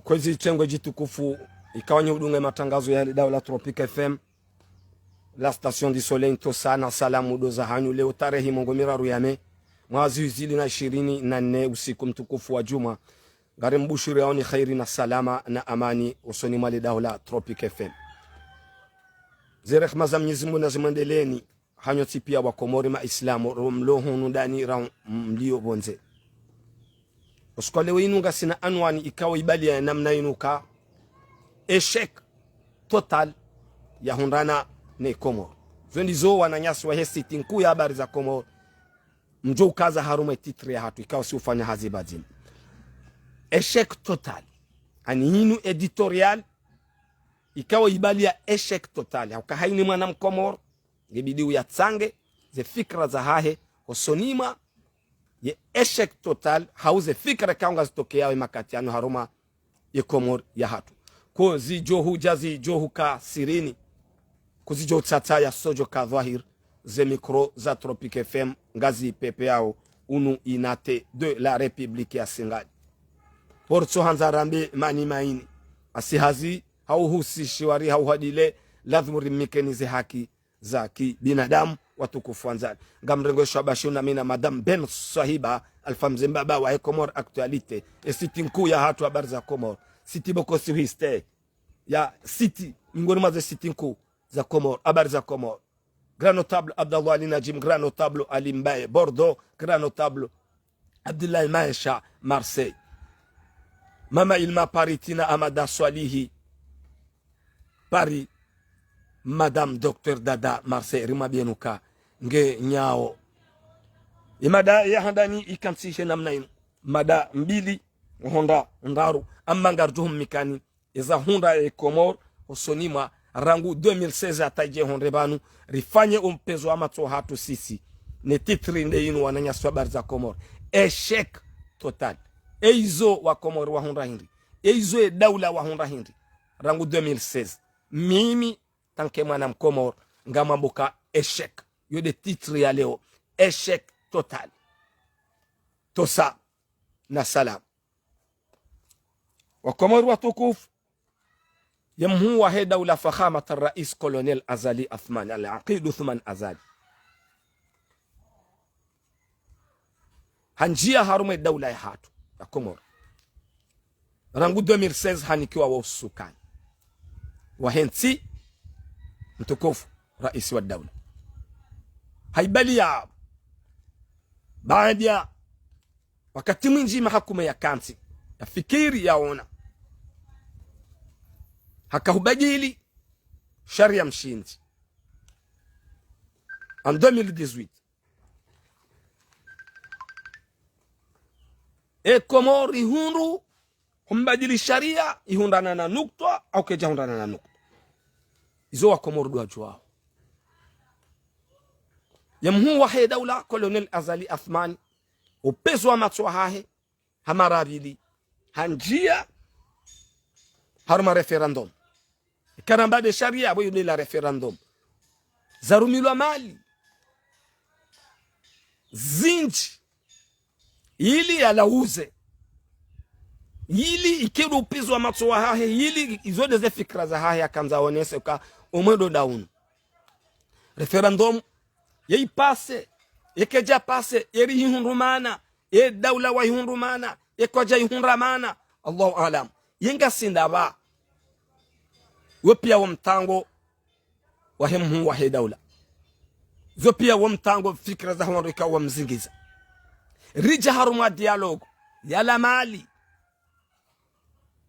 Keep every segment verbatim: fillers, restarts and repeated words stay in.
Kwezi tengwe djitukufu, ikao nyi udunga matrangazo ya daula Tropic F M, la station du soleil, ntsosa na salamu ndo zahanyu. Leo tarehi mengo miraru ya mai, mwaha zihwi zili na ishirini na nne, usiku mtukufu wa djumwa. Ngari mbushuriyaoni kheri na salama na amani, usoni mwa le daula Tropic F M. Ze rehma za Mwenyezi Mungu nazimwendeleeni, hanyu nyontsi pia wa Komori maislamu, ro mlo hunu ndani ra mlio pvondze. Usiku wa leo inu ngasina anwani ikao ibaliya ya namna inu ka échec total yahundrana ne Komori. Zo ndizo wananyasi wahe site nkuu ya habari za Komori mdjo ukaza harumwa e titre yahatru ikao si ufanya hazi pvadzima. Échec total. Ani inu éditorial ikao ibaliya échec total. Hauka haina mwana Mkomori ngebidi uyatsange ze fikira zahahe usoni mwa ye échec total, hau ze fikira ikao ngazitokeyao ye makati yanu harumwa ye Komori yahatru. Ko zidjo hudja zidjo huka sirini, ko zidjo utsatsa ya sodjo ka dhwahir, ze micro za Tropic F M ngazipvepveyao unu unité de la République ya Singali. Portso handza rambe mani maini, asi hazi hau husishiwa ri hau hadile, lazimu rimnikeni ze haki za kibinadamu, watukufu wandzani. Ngamrengo shwabashi na mi na Madame Ben Swahiba, Alpha Mze Mbaba wahe Comores Actualité, e site nkuu yahatru habari za Comores, site boko si histe, ya site, miongoni mwa ze site nkuu za Comores, habari za Comores. Grand notable Abdallah Ali Najim, grand notable Ali Mbaye, Bordeaux, grand notable Abdoulaye Maesha, Marseille. Mama Ilma Paris, Tina Amada Swalihi, Paris, Madame Docteur Dada, Marseille, rimwambieni uka nge nyawo. Ye mada ya handani ikantsishe namna inu. Mada mbili, hondra, ndraru, amba ngaridjo humnikani eza hundra ye Comores usoni mwa rangu deux mille seize hata idje hondre pvanu, rifanye o mpezo wa matso hatru sisi. Ne titre nde inu wananyasi habari za Comores. Échec total. Eizo wa Comores wahundra hindri? Eizo ye daula wahundra hindri rangu deux mille seize? Mimi, tant que mwana Mkomori, ngamwambo ka échec. Yo nde titre ya leo. Échec total. Ntsosa na salam. Wa Komori watukufu, ye mhuu wahe daula Fakhamat al-Rais Colonel Azali Assoumani, Al-Aqid Assoumani Azali, handjia harumwa e daula yahatru ya Komori rangu deux mille seize, hanikiwa wo usukani wahe ntsi, mtukufu rais wa daula. Haibaliya baada ya wakati mwindji mahakama yakantsi, yafikiri, yaona, haka hubadili sharia mshindzi. En deux mille dix-huit, e Komori ihundru humbadili sharia, ihundrana na nukta, au kaidja hundrana na nukta. Izo wa Komori ndo wadjuwao. Ye mhuu wahe daula, Colonel Azali Assoumani, o mpezo wa matso hahe, ha mara ya pvili, handjia harumwa référendum. Ikao ramba nde sharia, pvo yo nde la référendum. Zarumilwa mali zindji ili yalauze, ili ike ndo upvizo wa matso wahahe, ili izo nde ze fikira zahahe yakandza yaonese uka omwendo nda unu. Référendum, ye ipase, ye kaidja pase, ye rihihundru mana, ye daula wahihundru mana, ye kwadja ihundra mana, Allahu aalam. Ye ngasi ndapvi? Wo pia wo mtrango wahe mhuu wahe daula. Zo pia wo mtrango fikira za wandru ikao wamzingiza. Ridja harumwa dialogue ya la mali.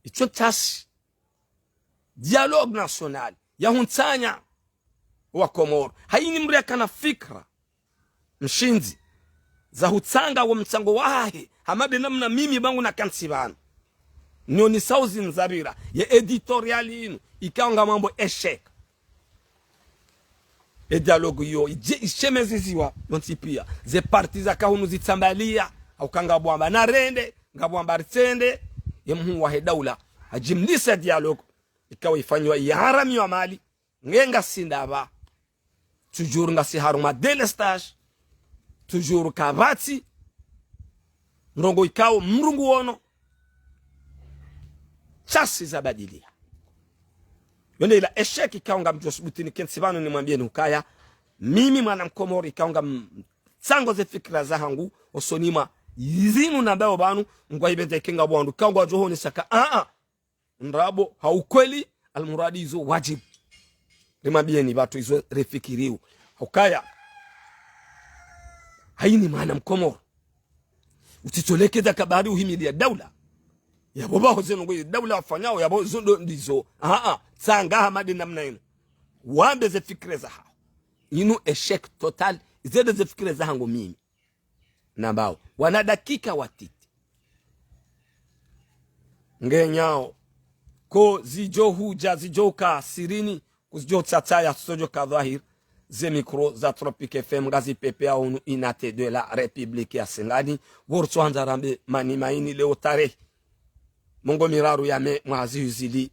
Itso ntasi. Dialogue national. Ya huntsanya wa Komori. Haina mdru yakana fikira mshindzi za hutsanga wo mtrango wahahe, hama nde namna mimi pvangu nakantsi pvanu, nionesao zindzapvira ye éditorial inu, ikao ngamwambo échec. E dialogue iyo idje ishemeziziwa yontsi pia. Ze parti zaka hunu zitsambaliya, hauka ngapvo wamba narende, ngapvo wamba ritsende. Ye mhuu wahe daula hajimlisa dialogue ikao ifanyiwa, iharamiwa mali. Nge ngasi ndapvi? Toujours ngasi harumwa délestage. Toujours kapvatsi ndrongoo ikao mdru nguono. Asi zabadiliha. Yo nde ila échec ikao ngamdjo subuti nikentsi pvanu nimwambiyeni ukaya, mimi mwana mkomori ikao ngamtsango ze fikira zahangu, osoni mwa zinu nambawo pvanu, ngwaipvendze ike ngapvo wandru, ikao ngwadjo honesa ka, a, a, ndrabo, ha ukweli, almuradi izo wajibu. Rimwambiyeni pvatsu izo rifikiriyo. Ukaya, hayini mwana mkomori. Utsitsolekeza kabari uhimiliya daula. Yapvo pvaho zinu ngo daula wafanyao, yapvo zo ndo ndizo. A, a, tsanga hamade namna inu. Wambe ze fikira zahaho. Inu échec total, ize nde ze fikira zahangu mimi. Nambawo. Wana dakika watiti. Ngenyao. Ko zidjo hudja, zidjo uka sirini, ko zidjo tsatsa ya sodjo ka dhwahir, ze micro za Tropic F M ngazipvepveyao hunu unité de la République ya Singani, pvo ritsohandza rambe mani mayini leo tarehi mengo miraru ya mai mwaha zihwi zili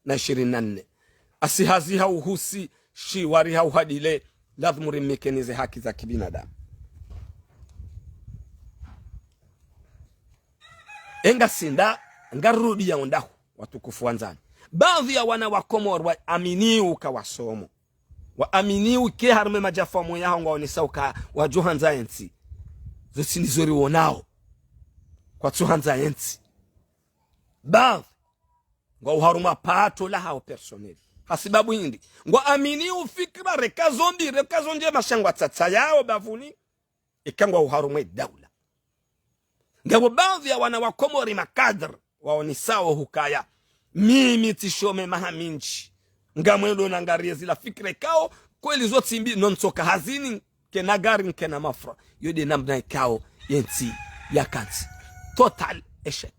na ishirini na nne. Asi hazi ha uhusi, shiwari ha uhadile, lazimu rimikenize haki za kibinadamu. Enga sinda, ngarudi ya ondahu, watukufu wandzani. Baadhi ya wana wa Komori waamini uka wasomo. Waamini uke harumwa madjafa moya hao ngwaonesa uka wadjo handza yentsi. Zo tsi ndizo riwonao. Kwatsu handza yentsi. Baadhi, ngwao harumwa pato lahawo personnel. Hasibabu hindri. Ngwaamini ufikira reka zo mbi, reka zo ndjema sha ngwatsatsayao bapvuni. Ika ngwao harumwa daula. Ngapvo baadhi ya wana wa Komori makadre, waonesao hukaya. Mimi tsishome maha mindji. Ngamwendo nangariye zila fikira ikao, kweli zo tsi mbi, no ntsoka hazini, nkena gari, nkena mafura. Yo nde namna ikao, yentsi yakantsi. Total échec.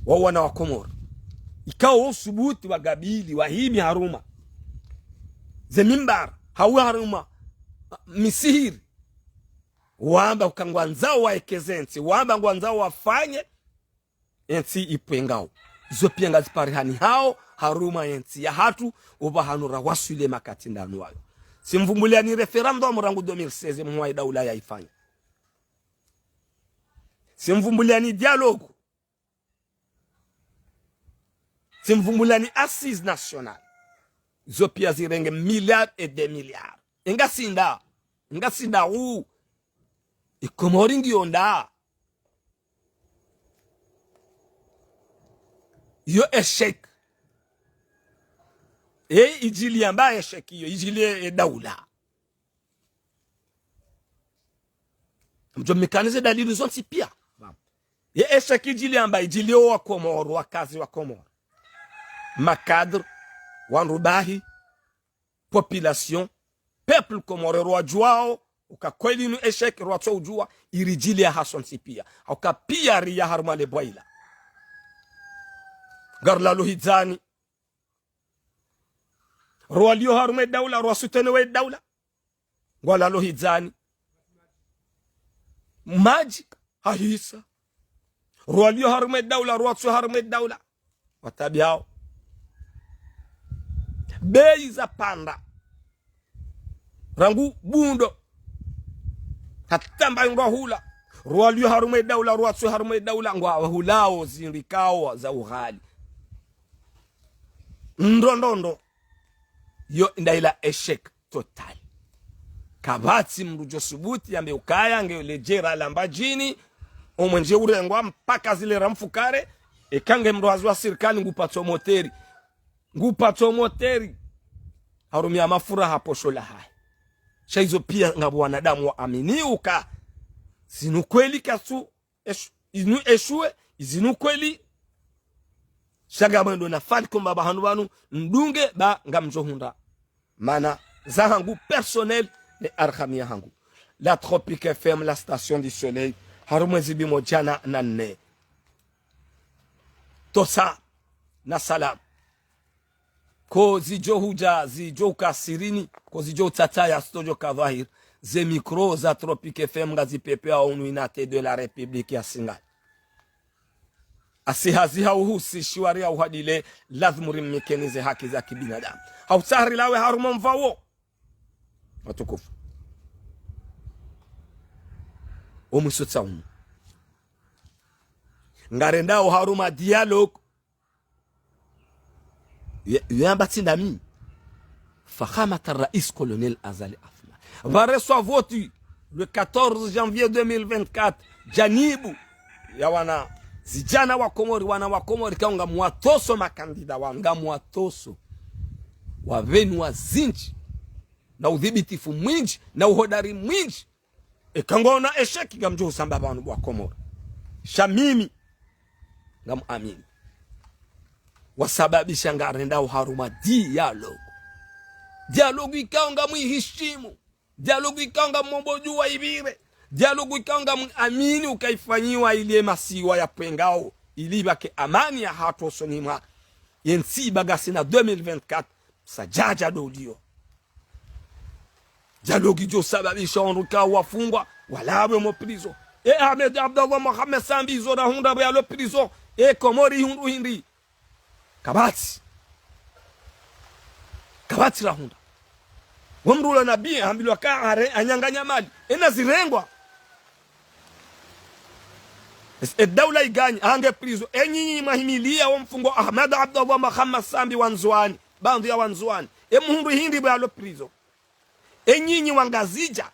Wao wana wa Komori. Ikao wo usubuti wa gabili, wahimi harumwa. Ze mimbar, hau harumwa. Misihiri. Wamba uka ngwandzao waekeze ntsi. Wamba ngwandzao wafanye. Yentsi ipvwe ngao. Zo piya ngaziparihani hao, harumwa yentsi yahatru, opvahanu rawaswili makati ndanu wayo. Tsimvumbuliani référendum rangu deux mille seize mwa daula yaifanya. Tsimvumbuliani dialogue. Tsimvumbuliani assises nationales. Zo piya zirenge milliards et des milliards. Enga sinda, enga sinda u. Ikomori ngiyo nda. Yo échec. E idjili yamba échec iyo, idjili e daula. Mdjo mikanize dalili zontsi piya. Ye échec idjili yamba, idjili yo wa Komoro, wakazi wa Komoro. Makadre, wandru bahi, population, peuple comorien rwadjuwao, uka kweli inu échec rwatso udjuwa, iridjili ya hasontsi piya. Uka piya riya harumwa le bwaila. Ngarulalo hidzani. Rwalio harumwa e daula, rwasoutenir e daula. Ngwalalo hidzani. Madji, hahisa. Rwalio harumwa e daula, rwatsu harumwa e daula. Watabiao. Bei zapanda. Rangu bundo. Hata mba ngwahula. Rwalio harumwa e daula, rwatsu harumwa e daula. Ngwahulao zindrikao za ughali. Ndo, ndo, ndo. Yo nda ila échec total. Kapvatsi mndru djo subuti yambe ukaya nge ledjera la Mbadjini, omwenje urengwa mpaka zile ra mfukare, eka nge mndru hazi wa sirikali ngupatso moteri. Ngupatso moteri. Harumia mafura ha posho lahahe. Sha izo pia ngapvo wanadamu waamini uka zinu kweli katsu, esh-, inu eshuwe, izinu kweli. Sha ngamwendo na fali komba pvahanu pvanu, mdunge ba ngamdjo hundra. Mana zahangu personnel ne arhamiya hangu. La Tropique F M, la station du soleil, harumwa ezipvimo djana na nne. Tosa na salam. Ko zidjo hudja, zidjo uka sirini, ko zidjo utsataya, zitodjo ka dhwahir, ze micro za Tropique F M ngazipepea hunu unité de la République ya Singani. Asi hazi ha uhusi shiwari ya uhadile, lazimu rimnikeni ze haki za kibinadamu. Hautsaha rilawe harumwa mva wo. Watukufu. Omwiso tsaumu. Ngarendao harumwa dialogue. Ye, ye amba tsi ndami. Fakhamat al-rais colonel Azali Assoumani. Pvareswa voti le quatorze janvier deux mille vingt-quatre. Djanibu ya wana zidjana wa Komori, wana wa Komori, ikao ngamwatoso makandida wanu, ngamwatoso. Wapvenu wazindji, na udhibitifu mwindji, na uhodari mwindji. Eka ngwaona échec ngamdjo usamba pvanu bo wa Komori. Sha mimi, ngamuamini. Wasababisha ngarendao harumwa dialogue. Dialogue ikao ngamwihishimu. Dialogue ikao ngamomba dua ipvire. Dialogue ikao ngamwamini ukaya ifanyiwa ili ye masiwa yapvwe ngao. Ili ipvake amani yahatru usoni mwa yentsi iba ngasina deux mille vingt-quatre. Sa djadja ndo uliyo. Dialogue idjo sababisha wandru ikao wafungwa, walapvwe mo prison. E Ahmed Abdallah Mohamed Sambi izo rahundra pvo yalo prison. E Komori ihundru hindri. Kapvatsi. Kapvatsi rahundra. Wo mdru ula nabi, hambilwa ka are, anyanganya mali. Ena zirengwa. Es-, e daula iganyi, ange prison. E nyinyi mwahimiliya wo mfungo Ahmed Abdallah Mohamed Sambi wa Ndzuani. Pvandru ya wa Ndzuani. E muhundru hindri pvo yalo prison. E nyinyi wangazidja.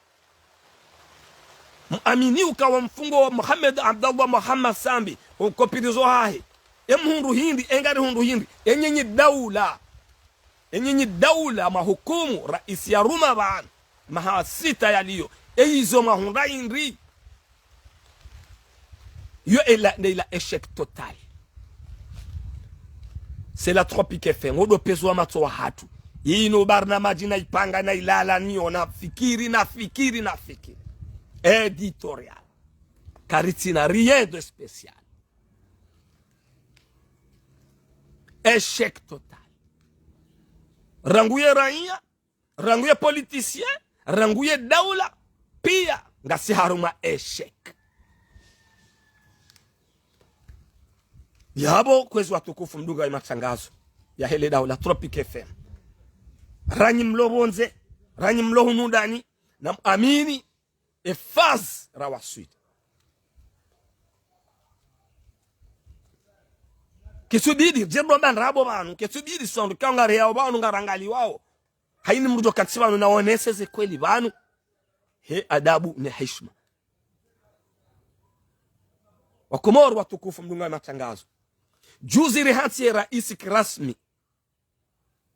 Muamini ukaya wo mfungo wa Mohamed Abdallah Mohamed Sambi, uko prison hahe. E muhundru hindri, e ngarihundru hindri. E nyinyi daula. E nyinyi daula mwahukumu, rais yaruma pvanu. Maha sita yaliyo. E izo mwahundra hindri. Yo ela, nde ila échec total. C'est la Tropic F M. Wo ndo pvenuwa matso wahatru. Inu barnamaji na ipanga na ilala niyo na fikiri, na fikiri, na fikiri. Éditorial. Karitsina rien de spécial. Échec total. Rangu ye raiya, rangu ye politicien, rangu ye daula, piya ngasi harumwa échec. Yapvo kwezi watukufu mdungao ye matrangazo yahe le daula Tropic F M. Ranyi mlo pvondze, ranyi mlo hunu ndani, namuamini, e phase rawaswili. Ketsubidi, djendo mba ndrabo pvanu, ketsubidi sondu, ikao ngareyao pvanu, ngarangaliwao. Hayini mdru djo kantsi pvanu na wonese ze kweli pvanu. He adabu ne heshima. Wakomori watukufu mdungao ye matrangazo. Juzi rihantsi ye raisi kirasmi.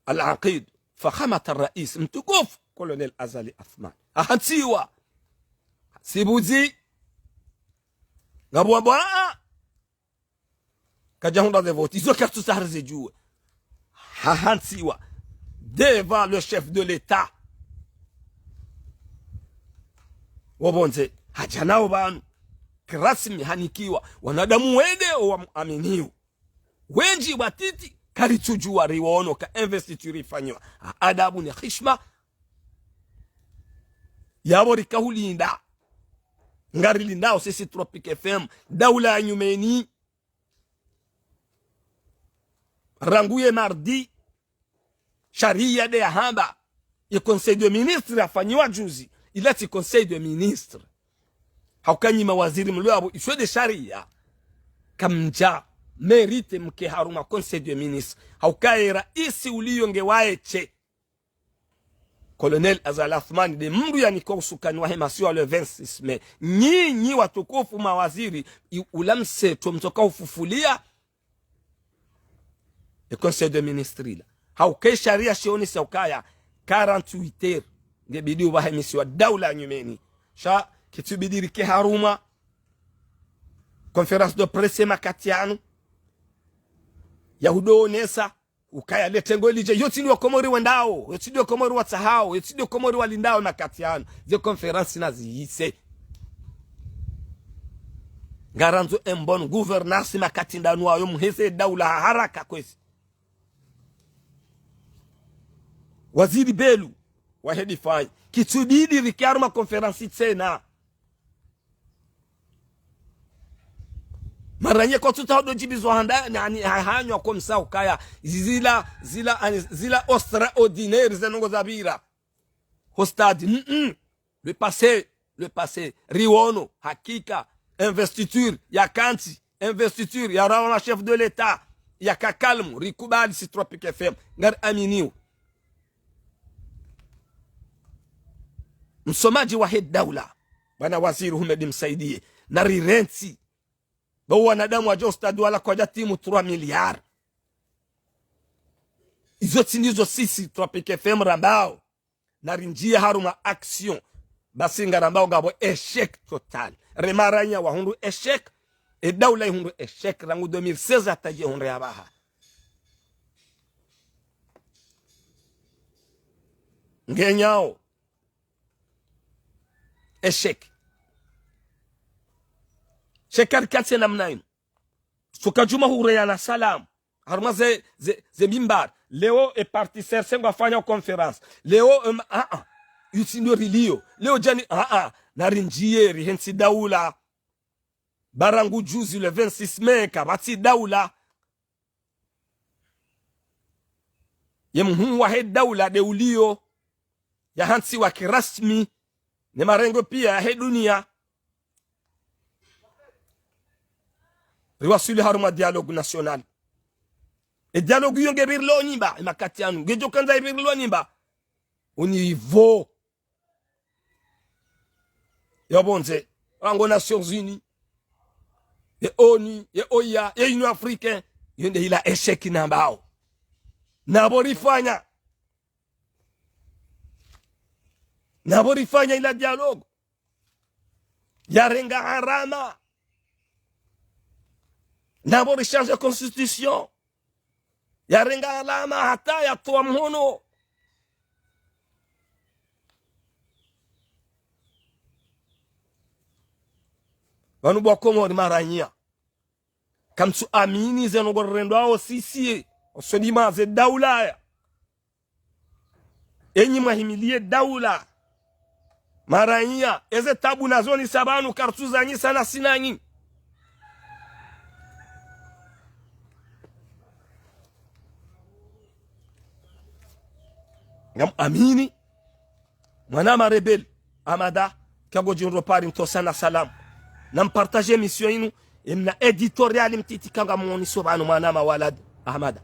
Al-Aqid, fakhamat al-rais, mtukufu, Colonel Azali Assoumani. Hahantsiwa. Sibuzi. Ngapvo wambwa, ah, ah. Kadja hundra ze voti, izo kartsu sahari ze djuwe. Hahantsiwa. Devant le chef de l'État. Wo pvondze, hadja nao pvanu. Kirasmi hanikiwa. Wanadamu wende owamuaminiwo. Wendji watiti, karitsudjuwa riwono ka investiture ifanyiwa. Ha adabu ne hishma. Yapvo rikahulinda. Ngarilindao sisi Tropic F M. Daula ya nyumeni. Rangu ye mardi. Sharia nde yahamba. Ye Conseil des ministres yafanyiwa juzi. Ila tsi Conseil des ministres. Hauka nyi mawaziri mlo yapvo, isho nde sharia. Kamdja mérité mke harumwa Conseil des ministres. Hauka ye raisi uliyo nge waeshe. Colonel Azali Assoumani nde mdru yanikwa usukani wahe masiwa le vingt-six mai. Nyinyi watukufu mawaziri, i-, ula mseto mtsoka ufufulia. E Conseil des ministres ila. Hauka ye sharia shionesa ukaya quarante-huit heures. Ngebidi upvahe misiwa daula ya nyumeni. Sha, kitsubidi rike harumwa. Conférence de presse makati yanu. Ya hudo onesa. Ukaya le tengo lidje, yo tsi ndo Komori wendao, yo tsi ndo Komori watsahao, yo tsi ndo Komori walindao makati yanu. Ze conférence nazihise. Ngarandzo une bonne gouvernance makati ndanu wayo muheze daula haraka kwezi. Waziri Belou, wahe défense. Kitsubidi rike harumwa conférence tsena. Maranye kwa tuta hodo djibizo handa, nani, ha-, hanywa kwa msa ukaya. Zila, zila, ani, zila extraordinaire ze ndrongo zapvira. Ho stade, mm, mm. Le passé, le passé. Riwono, hakika, investiture, yakantsi, investiture, ya rawa na chef de l'État, yaka calme, rikubali si Tropic F M, ngari aminio. Msomadji wahe daula, bwana waziri Houmed Msaidié, narirentsi. Ba wanadamu wadjo stade wala kwadja timu trois milliards. Izo tsi ndizo sisi Tropic F M rambao. Narindjie harumwa action. Basi ngarambao ngapvo échec total. Re maranya wahundru échec. E daula ihundru échec rangu deux mille seize hata dje hundre ya pvaha. Ngenyao. Échec. Échec arikantsi namna inu. Suka djuma hure ya na salamu. Harumwa ze, ze, ze mimbar. Leo e parti serse ngwafanya conférence. Leo, em, a, a. Yutsi ndo rilio. Leo djani, a, a. Narindjie rihentsi daula. Ba rangu juzi le vingt-six mai, kapvatsi daula. Ye mhuu wahe daula nde ulio, yahantsiwa kirasmi, ne marengo pia yahe dunia. Riwaswili harumwa dialogue national. E dialogue iyo nge pvirilwa nyimba, e makati yanu, ngedjo kandza ipvirilwa nyimba. Au niveau ya pvondze, rangu Nations Unies, ye ONU, ye OUA, ye Union Africaine, yo nde ila échec nambao. Napvo rifanya. Napvo rifanya ila dialogue. Yarenga alama. Napvo richanger constitution. Yarenga alama hata yatowa mhono. Pvanu bo Wakomori maranya. Kamtsu amini ze ndrongoo rirendwao sisi, osoni mwa ze daula ya. Enyi mwahimilie daula. Maranya, eze tabu nazo ni sa pvanu kartsu zanyisa na sinanyi. Ngam amini. Mwana ma rebelle, Amada, kango djundro pari ntosa na salamu. Nampartage émission inu, emna éditorial mtiti kanga mwoniso pvanu mwana ma Walad Amada.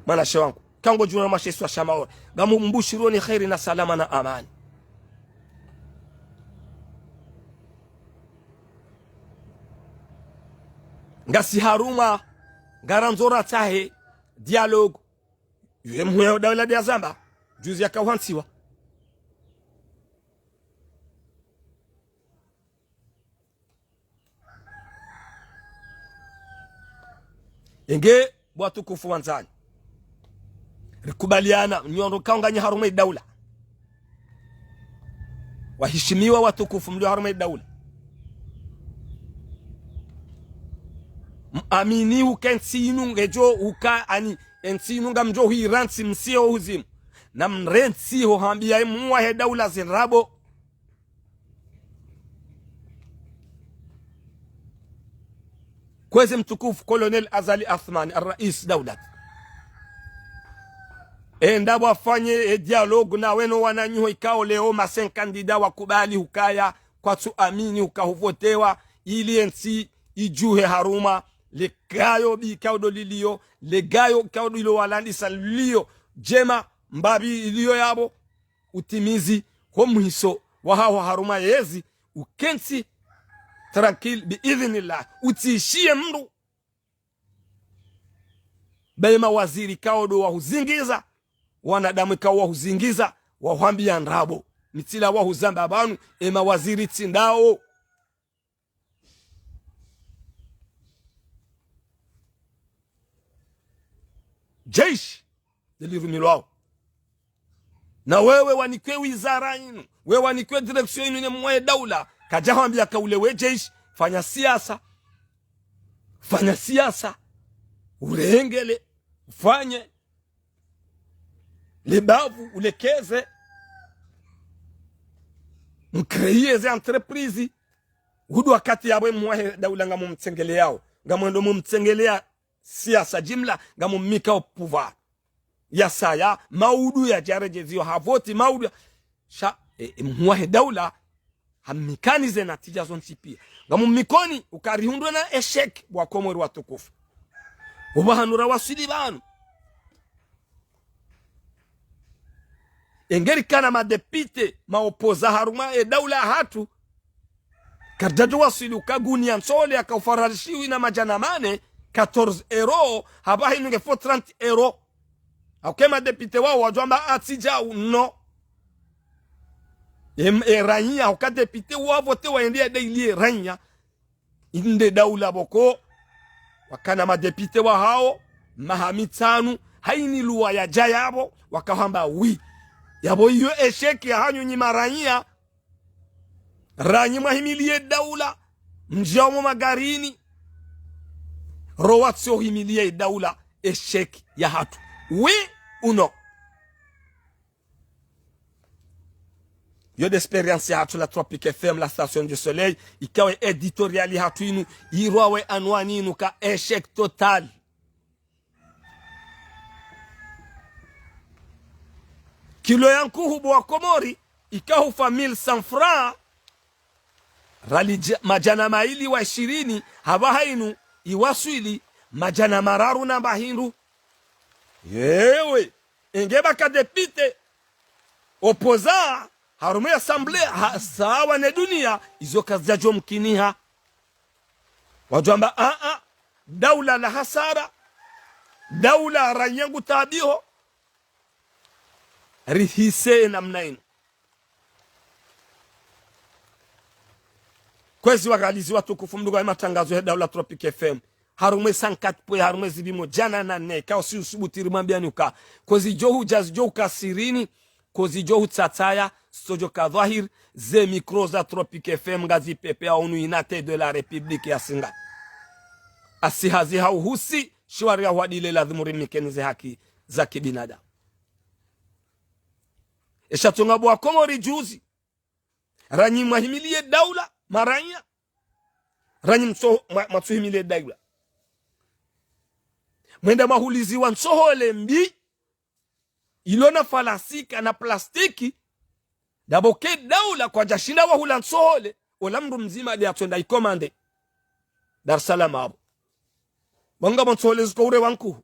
Mwanashe wangu, kango djundro mashe swa sha Maore. Ngamu mbushironi kheri na salama na amani. Ngasi harumwa, ngarandzo ratsahe, dialogue. Ye mhuu wahe daula nde yazamba, juzi yakauhantsiwa. Enge, bo watukufu wandzani. Rikubaliana, nyi ndo mkaonganyi harumwa ye daula. Waheshimiwa watukufu mlio harumwa ye daula. Mwamini uka entsi inu ngedjo uka ani, entsi inu ngamdjo huirantsi msiye ho huzimu. Namrantsi ho hambia ye mhuu wahe daula zindrabo. Kwezi mtukufu Colonel Azali Assoumani, ar-Rais Daulat. Enda wafanye e dialogue na weno wananyaho ikao leo ma cinq candidats wakubali hukaya kwatsu amini huka huvotewa ili entsi idjuhe harumwa le gayo mbi ikao ndo lilio, le gayo ikao ndilo walandisa lilio, djema mbapvi ilio yapvo, utimizi ho mwiso wahaho harumwa yezi, ukentsi tranquille bi idhnillah, utsishiye mndru. Be mawaziri ikao ndo wahuzingiza, wanadamu ikao wahuzingiza, wahuambia ndrabo. Mitsila wahuzamba pvanu, e mawaziri tsi ndawo. Jeshi, ndelirumilwao. Na wewe wanikwe wizara inu, wewe wanikwe direction inu ne mhuu wahe daula, kadjahwambia ka ule we jeshi, fanya siasa. Fanya siasa. Urengele, ufanye. Le bavu, ulekeze. Mcréer ze entreprise. Hudu wakati yapvo mhuu wahe daula ngamumtsengeleao. Ngamwendo mumtsengelea siasa jimla, ngamumnika o pouvoir. Yasaya, maudu yadjaredjeziwa, havoti maudu ya, sha, e, e, mhuu wahe daula, Amnikeni ze natija zontsi pia. Ngamumnikoni, uka rihundre na échec, bo Wakomori watukufu. Opvahanu rawaswili pvanu. Enge rikana madepite, maopoza harumwa ye daula yahatru, karidjadjo waswili uka gunia ntsohole yaka ufararishiwi na madjana mane, quatorze euros, hapvaha inu ngefo trente euros. Hauka ye madepite wao wadjwamba atsi djau, no. Em, e raiya, hauka depite wavote waende yadailie raiya. Inde daula pvoko, wakana madepite wahao, maha mitsanu, haini loi yadja yapvo, wakahamba oui. Yapvo iyo échec yahanyu nyi maraiya, raiya mwahimilie daula, mdjao mo magarini, ro watsi ohimilie daula, échec yahatru. Oui ou non? Yo nde expérience yahatru la Tropic F M, la station du soleil, ikao ye éditorial yahatru inu, irwawe anwani inu ka échec total. Kilo ya nkuhu bo Wakomori, ika hufa mille cent francs, rali dja-, madjana maili wa ishirini, hapvaha inu, iwaswili, madjana mararu na mba hindru. Yewe, enge pvaka depite, opoza, harumwa ye assemblée, ha, sawa ne dunia, izo kazidjadjo mkiniha. Wadjwamba, a, a, daula la hasara, daula raiya ngu taabiho, rihise namna inu. Kwezi waangalizi watukufu, mdungao ye matangazo ya daula Tropic F M. Harumwa ye cent quatre point, harumwa ye zipvimo djana na nne, ka usi usubuti rimwambiani uka. Kwezi djo hudja, zidjo uka sirini, kwezi djo hutsatsaya, zitsodjo ka dhwahir, ze micro za Tropic F M ngazi pepea hunu inate de la République ya Singani. Asi hazi hauhusi, shiwari ya hwadile lazimu rimnikeni ze haki za kibinadamu. Esha tsonga bo Wakomori juzi. Ranyi mwahimilie daula, maraiya. Ranyi mtso-, mwa-, mwatsuhimilie daula. Mwenda mwahuliziwa ntsohole mbi, ilo na falasika na plastiki, ndapvo ke daula kwadjashinda wahula ntsohole, ola mndru mdzima nde atswenda ikomande. Dar es Salaam apvo. Wanga pvo ntsohole ziko urewa nkuhu.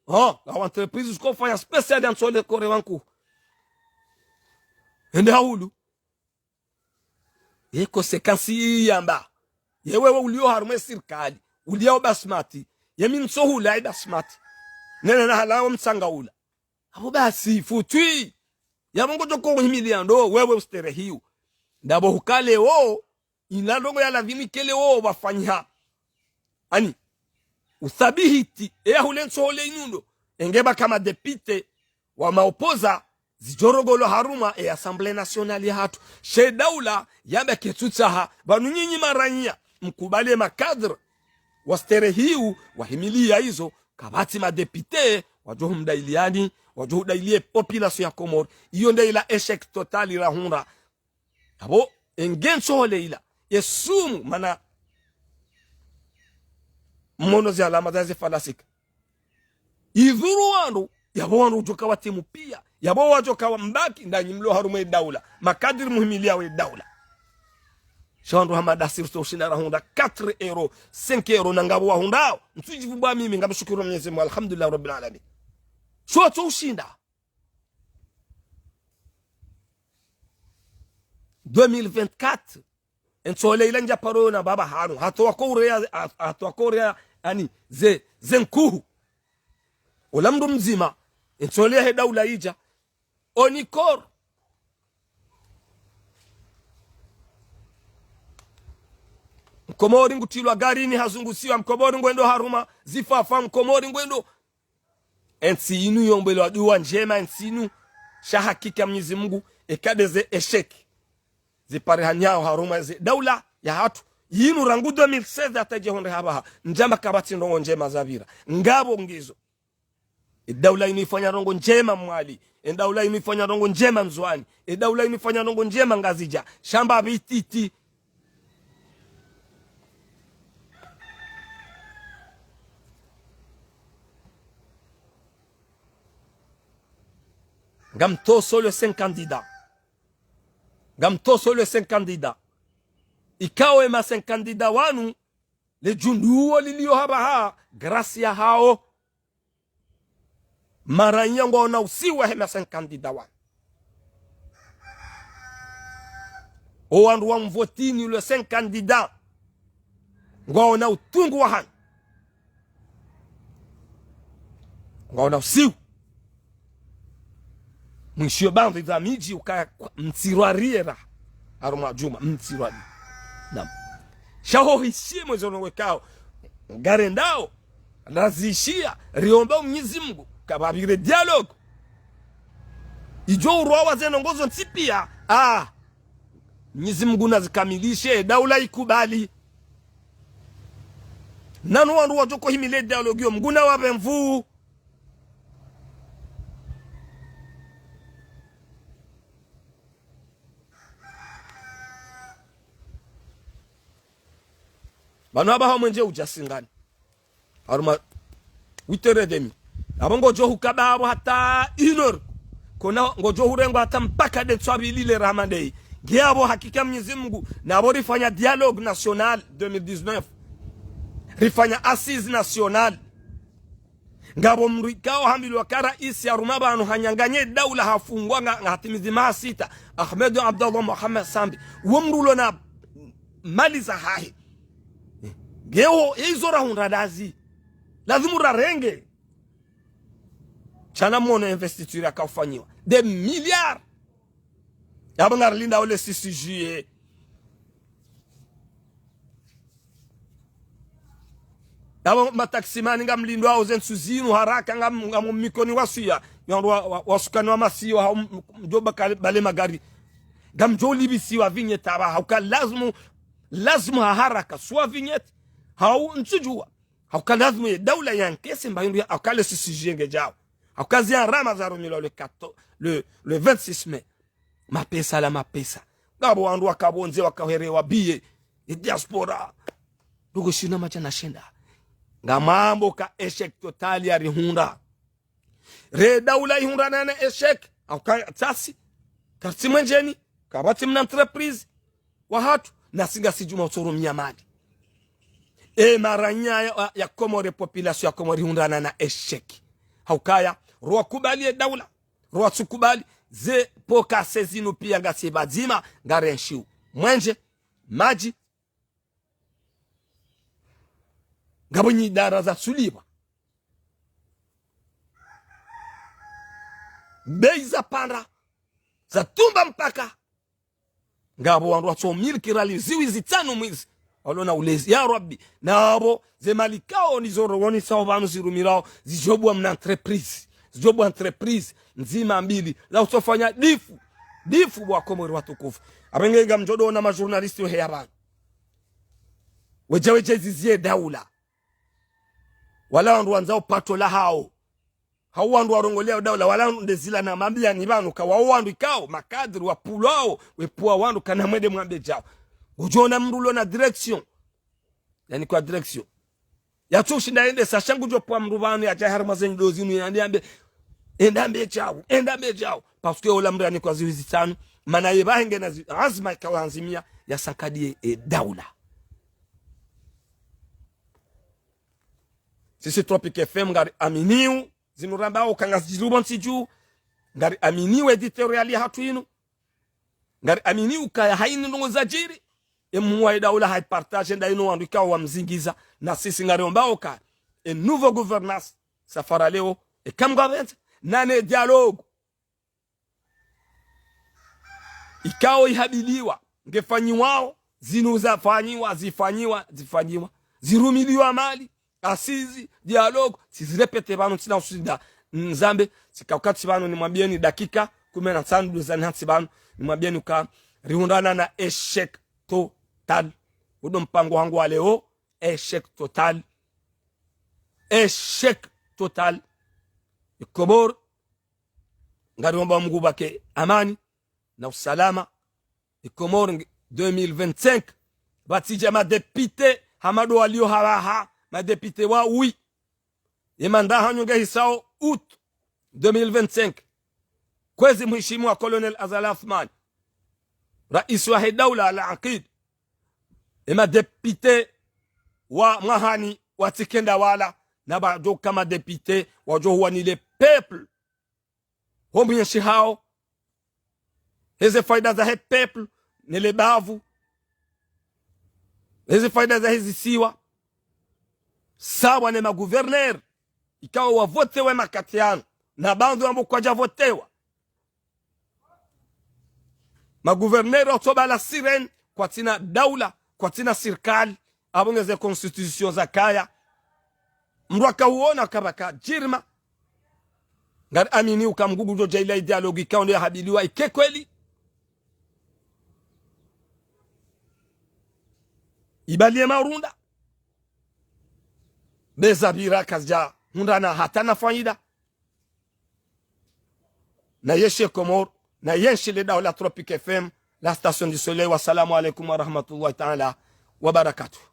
Ha, ngapvo entreprise ziko fanya spécial ya ntsohole korewa nkuhu. Ende hahulu. Ye conséquence iyi yamba. Ye wewe ulio harumwa ye sirikali, uliao basmati, ye mi ntsohula ye basmati. Nene na halao mtsanga ula. Apvo basi, futwi. Yapvo ngodjo ko uhimilia ndo, wewe usterehiu. Ndapvo hukale wo, ila ndrongo ya lazimu ikele wo wafanyiha. Ani, uthabihiti, eya hule ntsohole inu ndo, enge pvaka madepite wa maopoza, zidjo rongolwa harumwa e Assemblée Nationale yahatru. She daula yamba ketsutsaha, pvanu nyinyi maraiya, mkubali ye makadre, wasterehiu, wahimilia izo, kapvatsi madepite, wadjo humdailiani, wadjo hudailie population ya Komori. Iyo nde ila échec total irahundra. Apvo, enge ntsohole ila, ye sumu, mana, mwono ze alama za ze falasika. Idhuru wandru, yapvo wandru udjoka watimu pia, yapvo wadjoka wambaki, ndanyi mlo harumwa ye daula, makadiri muhimiliao ye daula. Sha wandru hama ndasi rutso ushinda rahundra quatre euros, cinq euros, na ngapvo wahundrao, ntsudjivumbua mimi, ngamshukuru Mwenyezi Mungu, alhamdulillah Rabbil Alamin. Sho tso ushinda. Deux mille vingt-quatre. Entsohole ila ndja paro na baba hanu. Hata wako ureya, hat-, hata wako ureya, ani, ze, ze nkuhu. Ola mndru mdzima. Entsohole yahe daula idja. Onikor. Mkomori ngutilwa garini hazungusiwa. Mkomori ngwendo harumwa zifafa. Mkomori ngwendo Entsi inu yombelwa dua ndjema, entsi inu, sha hakika Mwenyezi Mungu, eka nde ze échec ziparihanyao harumwa ze daula yahatru. Yinu rangu deux mille seize hata djehundre hapvaha, ndjamba kapvatsi ndrongo ndjema zapvira. Ngapvo ngizo. E daula inu ifanya ndrongo ndjema Mwali. E daula inu ifanya ndrongo ndjema Ndzuani. E daula inu ifanya ndrongo ndjema Ngazidja. Sha mba pvi titi. Ngamtsohole cinq candidats. Ngamtsohole cinq candidats. Ikao ema cinq candidats wanu, le djundu uwo lilio hapvaha, grâce ya hawo. Maranya ngwaona usiwa hema cinq candidats wanu. O wandru wa mvotini le cinq candidats. Ngwaona utungu wa hanyu. Ngwaona usiwa. Mwishiyo bandzi za midji ukaya kwa-, mtsirwariera. Harumwa djumwa, mtsirwari. Naam. Sha ho hishimwe zo nowekao. Ngarendao. Razishiya. Riomba Mwenyezi Mungu. Kapvapvire dialogue. Idjo urwawa ze ndrongoo zontsi piya. Ah. Mwenyezi Mungu nazikamilishe. Daula ikubali. Nanu wandru wadjo kohimile dialogue yo. Mungu nawapve nvuu. Pvanu apvaha mwenje udja Singani. Harumwa huit heures et demie. Apvo ngodjo huka pvapvo hata une heure. Kona ngodjo hurengwa hata mpaka de ntswa pvili le raha mande. Nge apvo hakika Mwenyezi Mungu. Na apvo rifanya dialogue national deux mille dix-neuf. Rifanya assises nationales. Ngapvo mdru ikao hambilwa ka raisi haruma pvanu hanyanganye daula hafungwa nga, nga hatimizi maha sita. Ahmed Abdallah Mohamed Sambi. Uwo mdru ulo na mali zahahe. Ngewo, izo rahundra dazi. Lazimu rarenge. Tsana mwono investiture yakaufanyiwa. Des milliards. Yapvo ngarilindao le six juillet. Yapvo mataximani ngamlindwao ze ntsu zinu haraka ngam-, ngam mikoni wasuya. Ngamdjo wa, wa, wasukani wa masiwa hau m-, mdjo baka bale magari. Ngamdjo ulipvisiwa vignette apvaha. Hauka lazimu, lazimu ha haraka. Swa vignette. Hau ntsudjuwa. Hauka lazimu ye daula yankese mba hindru ya, hauka le six juillet ngedjao. Hauka zi arama zarumilwa le quatorze, le, le vingt-six mai. Mapesa la mapesa. Ngapvo wandru wakapvondze wakaherewa billet. E diaspora. Ndugu shina madjana shenda. Ngamambo ka échec total yarihundra. Re daula ihundrana na échec. Hauka tsasi. Kartsi mwenjeni. Kapvatsi mna entreprise. Wahatru. Nasi ngasi djuma utsoro mia mali. E maranya ya, ya Komori, population ya Komori ihundrana na échec. Haukaya. Rwakubali ye daula. Rwatsukubali. Ze poka se zinu piya ngasi pvadzima. Ngarenshio. Mwenje. Madji. Ngapvo nyi dara zatsulipva. Bei zapanda. Zatumba mpaka. Ngapvo wandru watso miliki riali ziwi zitsanu mwezi. Walo na ulezi. Ya Rabbi. Napvo ze mali kao nizo rowonisao pvanu zirumirao. Zidjobua mna entreprise. Zidjobua entreprise. Ndzima mbili. La utsofanya difu. Difu bo Wakomori watukufu. Apvenge ngamdjo doona ma journaliste weheya pvanu. Wedja wedja zizie daula. Wala wandru wandzao pato lahao. Hau wandru warongolea daula, wala wandru ndezila namwambiani pvanu ka wao wandru ikao, makadri wapvulwao, wepvua wandru kana mwende mwambe djao. Ngudjona mdru ulo na direction. Yaani kwa direction. Yatsushinda yende sa sha ngudjopvua mdru pvanu yadja harumwa ze nyi dozi nu yende yambe, enda mbe djao, enda mbe djao. Parce que ola mdru yanikwa ziwi zitsanu, mana ye pvahe ngena zi-, azma ikao yandzimia, yasankadie, e, daula. Sisi Tropic F M ngariaminiwo, zinu rambao ka ngazidjiri pvo ntsi dju, ngariaminiwo editorial yahatru inu, ngariaminiwo kaya haini ndrongoo zadjiri, e mhuu wa daula haipartage nda inu wandru ikao wamzingiza, na sisi ngariombao ka, e nouveau gouvernance, safari leo, e kamgwa pvendze, nane dialogue. Ikao ihabiliwa, ngefanyiwao, zinu zafanyiwa, zifanyiwa, zifanyiwa, zirumiliwa mali, assises, dialogue, tsizirépéter pvanu, tsina usuda, nzambe, tsika ukati pvanu, nimwambieni dakika kume na ntsanu, duzani hantsi pvanu, nimwambieni uka, rihundrana na échec total. Udo mpango wangu wa leo, échec total. Échec total. E Komori, ngariomba Mungu pvake amani na usalama. E Komori nge-, deux mille vingt-cinq. Pvatsidja madéputé, hama ndo walio hapvaha, madéputé wa oui. Ye mandat hanyu ngehisao août deux mille vingt-cinq. Kwezi mheshimiwa Colonel Azali Assoumani. Raisi wahe daula al-Aqid. Ema député wa mwahani watsikenda wala, na wadjo uka ma député wadjo huwa ni le peuple. Ho mwenshi hawo, heze faida zahe peuple, ne le bavu, heze faida zahe zisiwa, sawa ne ma gouverneur, ikao wavotewa makati yanu, na baadhwi wambo kwadja votewa. Ma gouverneur watsoba la sirène, kwatsina daula, kwatsina sirikali, apvo ngeze constitution zakaya. Mndru akahuona kapvaka jirima. Ngari amini uka Mngu ngudjo djaaliya i dialogue ikao ndo yahabiliwa ike kweli. Ibaliye marunda. Be zapvira kazidja hundrana hata na faida. Na yenshi Komori, na yenshi le daho la Tropic F M, la station du soleil. Wassalamu alaikum warahmatullahi taala wabarakatuh.